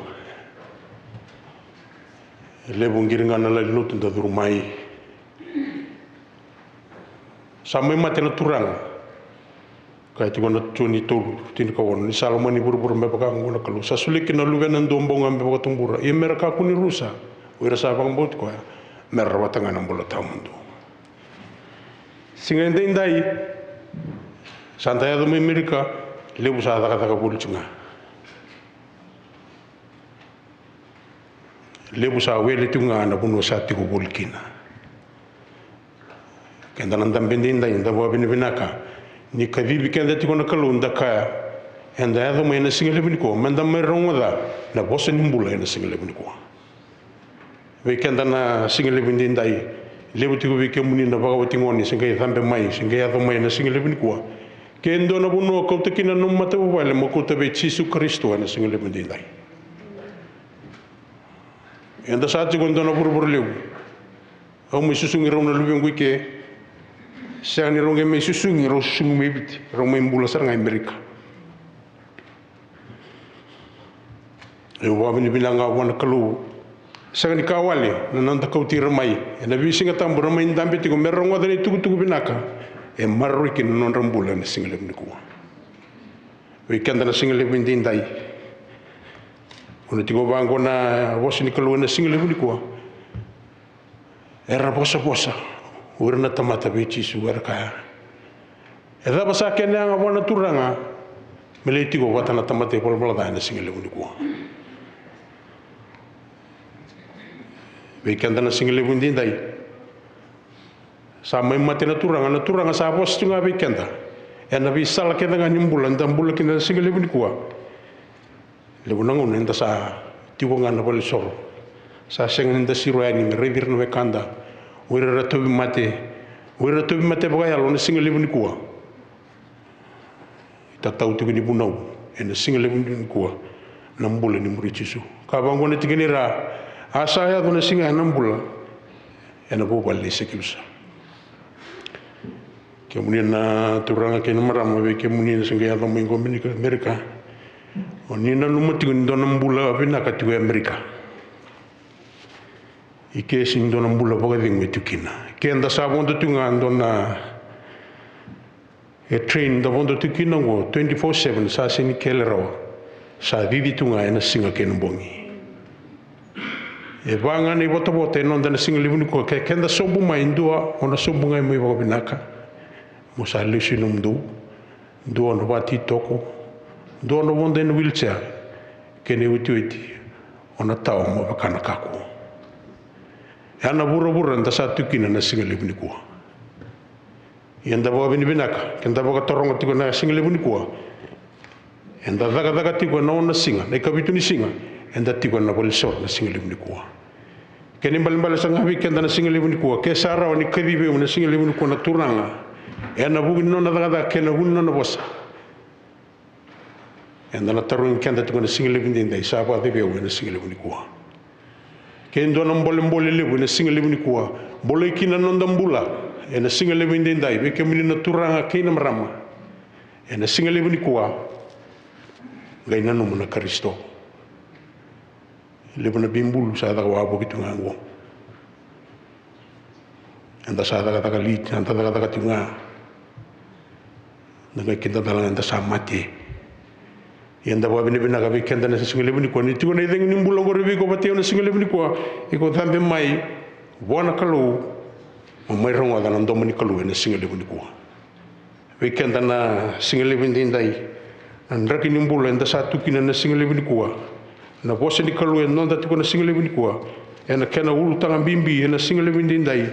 Levu qiri ga na lewenilotu da curu mai. Sa mai mate na Turaga. Kaya tiko na Joni tolu, tinikaono, ni sa lomani vuravura me vaka oqo na Kalou, sa solia kina na Luvena e dua bau ga me vakatubura, ia me ra kakua ni rusa o ira sa vakabauti koya, me ra rawata ga na bula tawamudu. Siga edaidai, sa da yaco mai Amerika, levu sa cakacaka voli tu ga. Levu sa wele tiko ga na vanua sa tiko voli kina. Keda na dabe daidai, da vakavinavinaka ni kacivi keda tiko na Kalou, da kaya, eda yaco mai ena siga levu nikua, meda mai rogoca na vosa ni bula ena siga levu nikua. Vei keda na siga levu daidai, levu tiko vei kemuni na vakawati gone se qai cabe mai, se qai yaco mai ena siga levu nikua. Ke dua na vanua kauta kina na nomu matavuvale, mo kauta vei Jisu Karisito ena siga levu daidai. Eda sa tiko e dua na vuravura levu. Au mai susugi rau na luvequ i ke. Sega ni rau qai mai susugi, rau susugi mai Viti, rau mai bula sara ga i Amerika. Au vakavinavinaka ga vua na Kalou. Sega ni ka wale na noda kauti ira mai ena veisiga tabu, ra mai dabe tiko me ra rogoca na itukutuku vinaka e maroroi kina na nodra bula ena siga levu nikua. Vei keda na siga levu daidai, o na tiko vaqo na vosa ni Kalou ena siga levu nikua. Era vosavosa o ira na tamata vei Jisu, era kaya, e cava sa kena yaga vua na Turaga me lai tiko vata na tamata ivalavala ca ena siga levu nikua? Vei keda na siga levu daidai, sa mai mate na Turaga, na Turaga sa vosa tu ga vei keda ena veisala kece ga ni bula eda bula kina na siga levu nikua. Levu na gauna eda sa tiko ga na valenisoro, sa sega ni da siro yani me raici ira na wekada, o ira era tauvimate, o ira era tauvimate vakayalo na siga levu nikua. Tatau tiko ni vunau ena siga levu nikua na bula ni muri Jisu. Ka vaqo na tikina i ra, a sa yaco na siga ena bula ena vuvale nei Sekiusa. Kemuni na turaga kei na marama, vei kemuni na se qai yaco mai qo Amerika, Amerika, o ni nanuma tiko ni dua na bula vinaka tiko e Amerika. I ke sega ni dua na bula vakacegu e tu kina. Keda sa vodo tu ga dua na e train da vodo tu kina oqo twenty-four seven, sa sega ni kele rawa. Sa cici tu ga ena siga kei na bogi. E va ga na ivotavota e noda na siga levu nikua, ke keda sobu mai dua, o na sobu ga mai vakavinaka. Mo sa lesu i nomudou. Dua o na vakatitoko. Dua o na vodo ena wheelchair. Kei na iotioti o na tawa mo vaka na kakua. Ya na vuravura da sa tu kina na siga levu nikua. Ia da vakavinavinaka ke da vakataroga tiko na siga levu nikua. Eda cakacaka tiko ena ono na siga, na ikavitu ni siga, eda tiko ena valenisoro na siga levu nikua. Kena ibalebale sara ga vei keda na siga levu nikua, ke sa rawa ni kacivi au na siga levu nikua na Turaga ena vuku ni nona cakacaka kei na vuku ni nona vosa. Eda na tarogi keda tiko na siga levu daidai, sa vakacivi au ena siga levu nikua? Ke dua na bolebole levu ena siga levu nikua, bolei kina na noda bula ena siga levu daidai, vei kemuni na turaga kei na marama, ena siga levu nikua, qai nanuma na Karisito. Levu na veibulu sa caka wavoki tu ga oqo. Eda sa cakacaka liti, eda cakacaka tiko ga. Da qai kidacala ga eda sa mate. Ia da vakavinavinaka vei keda na siga levu nikua ni tiko na icegu ni bula oqori vei iko vata, io, na siga levu nikua. Iko cabe mai vua na Kalou, mo mai rogoca na domo ni Kalou ena siga levu nikua. Vei keda na siga levu daidai, na draki ni bula eda sa tu kina na siga levu nikua. Na vosa ni Kalou e noda tiko na siga levu nikua, ena kena ulutaga bibi ena siga levu daidai,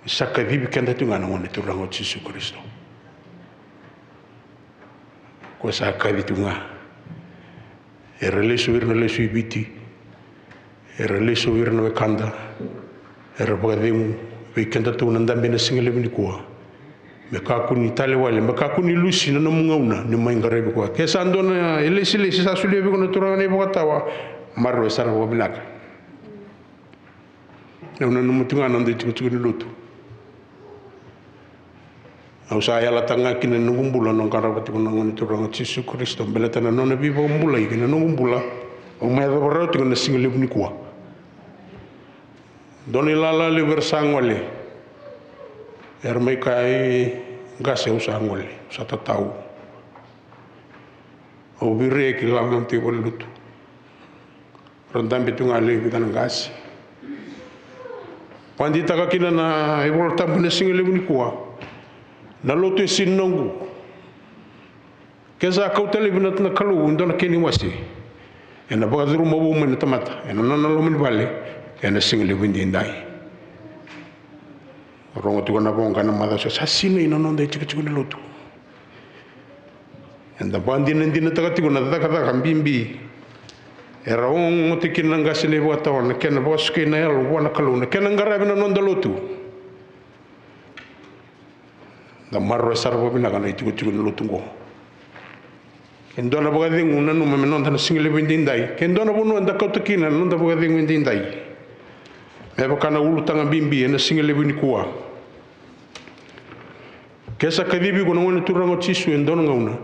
sa kacivi keda tu ga na Gone Turaga o Jisu Karisito. Ko sa kaci tu ga. Era lesu ira na lesu i Viti. Era lesu ira na wekada. Era vakacegu vei kedatou na dabe na siga levu nikua. Me kakua ni tale wale, me kakua ni lusi na nomu gauna ni mai qaravi koya. Ke sa dua na ilesilesi sa solia vei iko na Turaga na ivakatawa, maroroya sara vakavinaka. Au nanuma tu ga na noda itikotiko ni lotu. Au sa yalataka ga kina na noqu bula, na qarava tiko na Gone Turaga o Jisu Karisito, baleta na nona veivakabulai kei na noqu bula. Au mai yacova rawa tiko na siga levu nikua. Dua na ilala levu era sa gole. Era mai kaya, e qase, au sa gole, au sa tatau. Au viria ki lala na tiko valenilotu. Ra dabe tu ga lewe vica na qase. Vakadeitaka kina na iVola Tabu na siga levu nikua. Na lotu e sega ni noqu. Ke sa kauta laivi na Kalou e dua na kena iwase, Ena vakacuruma vou mai na tamata ena nona loma ni vale ena siga levu edaidai. Rogo tiko na voqa na macawa sa, sa sinai na noda itikotiko ni lotu. Eda vakadinadinataka tiko na cakacaka bibi era ogote kina na qase ni vakatawa, na kena vakasukai na yalo vua na Kalou, na kena qaravi na noda lotu. Da maroroya sara vakavinaka na itikotiko ni lotu oqo. Ke dua na vakacegu nanuma me noda na siga levu edaidai, ke dua na vanua eda kauta kina na noda vakacegu edaidai, me vaka na ulutaga bibi ena siga levu nikua. Ke sa kacivi iko na Gone Turaga o Jisu e dua na gauna,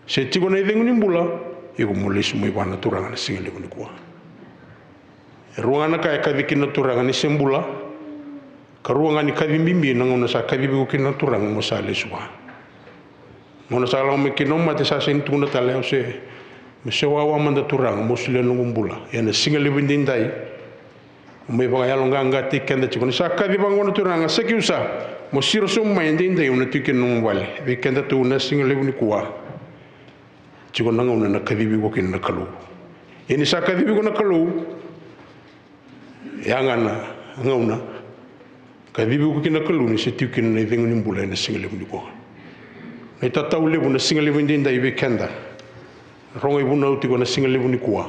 se tiko na icegu ni bula, iko mo lesu mai vua na Turaga na siga levu nikua. E rua ga na ka e kaci kina na Turaga ni se bula, ka rua ga ni kaci bibi na gauna sa kacivi iko kina na Turaga mo sa lesu vua. Gauna sa lako mai kina o mate, sa sega ni tukuna tale, au se, me se wawa mada Turaga mo solia na noqu bula ena siga levu edaidai. Mo mai vakayaloqaqataki keda tiko ni sa kaci vaqo na Turaga, sa kiu sa, mo siro sobu mai edaidai, au na tiko kina na nomu vale. Vei keda tu na siga levu nikua, tiko na gauna na kacivi iko kina na Kalou. Ia ni sa kacivi iko na Kalou, ya ga na gauna kacivi iko kina na Kalou ni se tiko kina na icegu ni bula ena siga levu nikua. Na itatau levu na siga levu edaidai vei keda. Rogo ivunau tiko na siga levu nikua,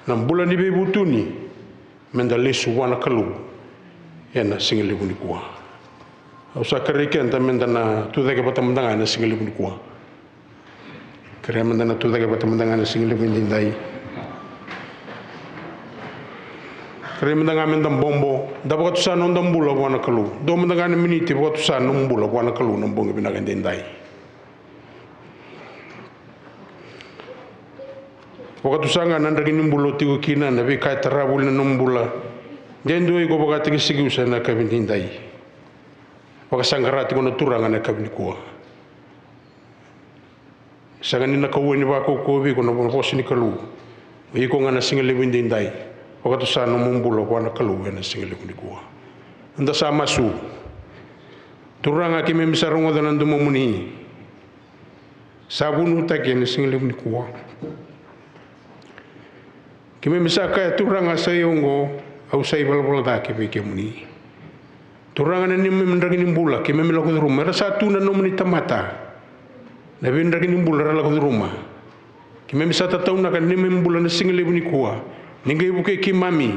na bula ni veivutuni, meda lesu vua na Kalou ena siga levu nikua. Au sa kerei keda meda na tucake vata mada ga ena siga levu nikua. Kerei meda na tucake vata mada ga ena siga levu edaidai. Kerei mada ga meda bobo, da vakatusa na noda bula vua na Kalou. Dua mada ga na miniti, vakatusa na nomu bula vua na Kalou na bogi vinaka edaidai. Vakatusa ga na draki ni bula o tiko kina, na veika e tara voli na nomu bula. De dua iko vakataki Sikiusa ena yakavi edaidai. Vakasaqara tiko na Turaga ena yakavi nikua. Sega ni na kauwai ni vakaukauwa vei iko na vosa ni Kalou. O iko ga na siga levu edaidai, vakatusa na nomu bula vua na Kalou ena siga levu nikua. Eda sa masu. Turaga, keimami sa rogoca na domomuni. Sa vunautaki ena siga levu nikua. Keimami sa kaya, Turaga, sa i au oqo, au sa ivalavala ca ki vei kemuni. Turaga, na neimami draki ni bula keimami lako curuma, era sa tu na nomuni tamata. Na veidraki ni bula era lako curuma. Keimami sa tataunaka na neimami bula na siga levu nikua. Ni qai vukei keimami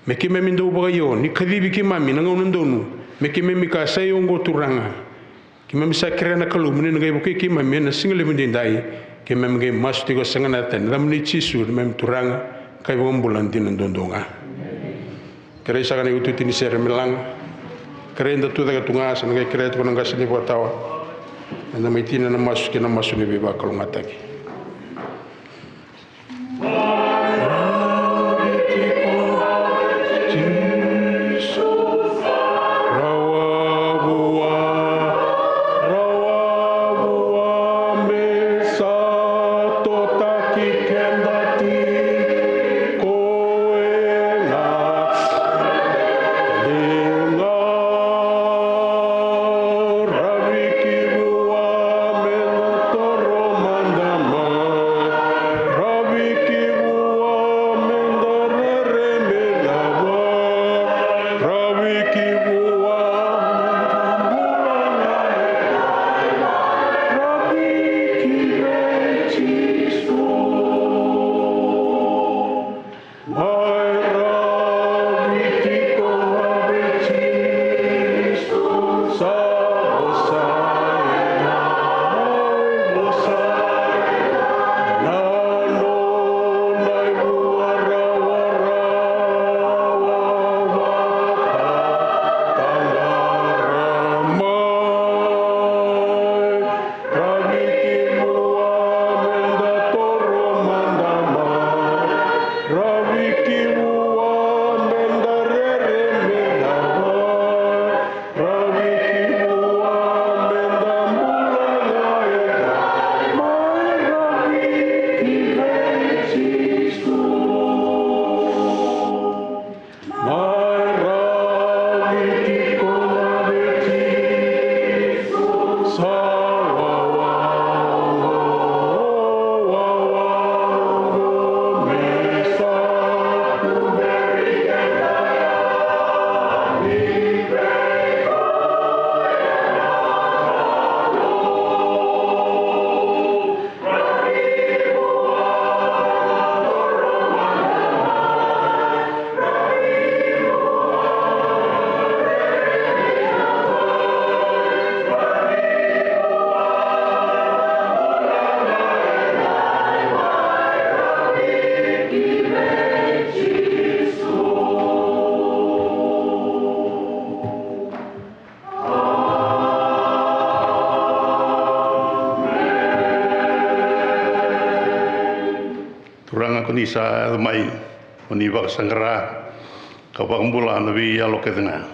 me keimami dau vakaio, ni kacivi keimami na gauna donu, me keimami kaya, sa i au oqo, Turaga. Keimami sa kerea na Kalou me ni na qai vukei keimami ena siga levu edaidai. Keimami qai masu tiko, sega na yaca, ena yacamuni Jisu, neimami Turaga ka iVakabula dina duadua ga. Kerei saka na iotioti ni sere me laga. Kerei da tucake tu ga, sa na qai kerea tiko na qase ni vakatawa. Eda mai tinia na masu kei na masu ni veivakalougatataki. Sa yaco mai mo ni vakasaqara ka vakabula na veiyalo kece ga.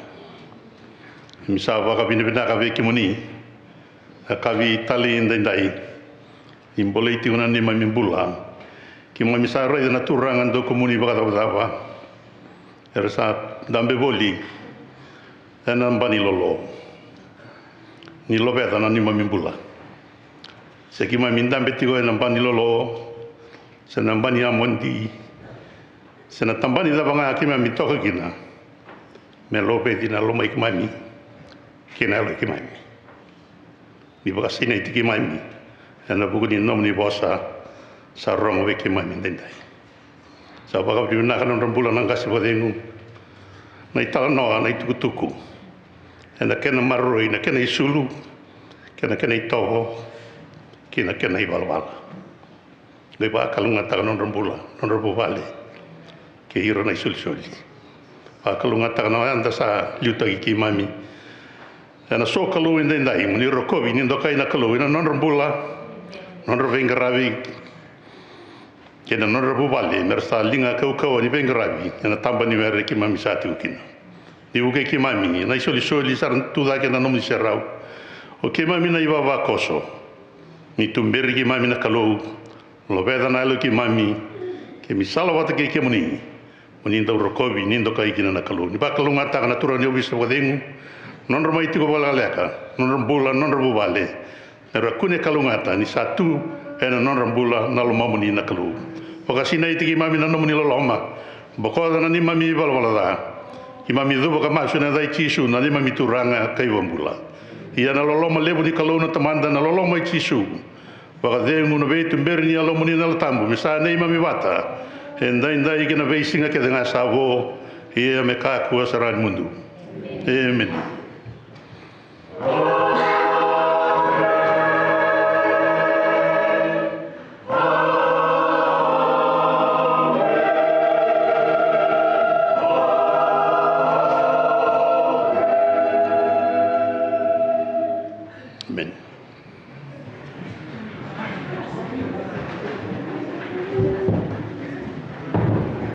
Keimami sa vakavinavinaka vei kemuni na yakavi talei edaidai. Ni bolei tiko na neimami bula. Keimami sa raica na turaga dokumuni vakacavacava era sa dabe voli ena ba ni lolo. Ni loveca na neimami bula. Se keimami dabe tiko ena ba ni lolo, se na ba ni amodi, se na tabani cava ga keimami toka kina, me loveci na lomai keimami kei na yaloi keimami. Ni vakasinaiti keimami ena vuku ni nomuni vosa sa rogo vei keimami edaidai. Sa vakavinavinaka na nodra bula na qase vakacegu, na italanoa, na itukutuku, ena kena maroroi, na kena isulu, kei na kena itovo, kei na kena ivalavala. Qai vakalougatataka na nodra bula, na nodra vuvale, kei ira na isolisoli. Vakalougatataka na yada sa liutaki keimami ena sokalou edaidai, mo ni rokovi, ni dokai na Kalou ena nodra bula, nodra veiqaravi, kei na nodra vuvale, mera sa liga kaukauwa ni veiqaravi ena taba ni were keimami sa tiko kina. Ni vukei keimami na isolisoli sa ra tu cake ena nomuni serau. O keimami na ivavakoso. Ni tuberi keimami na Kalou. Loveca na yaloi keimami. Keimami sala vata kei kemuni. Mo ni dau rokovi, ni dokai kina na Kalou. Ni vakalougatataka na turaga ni ovisa vakacegu, nodra mai tiko vakalekaleka, nodra bula, nodra vuvale. Mera kune kalougata ni sa tu ena nodra bula na lomamuni na Kalou. Vakasinaiti keimami na nomuni loloma. Bokoca na neimami ivalavala ca. Keimami cuva ka masu ena yaca i Jisu na neimami Turaga ka iVakabula. Ia na loloma levu ni Kalou na Tamada, na loloma i Jisu vakacegu, na veituberi ni Yalomuni na Yalo Tabu me sa neimami vata edaidai kei na veisiga kece ga sa vo, ia me kakua sara ni mudu. Emeni.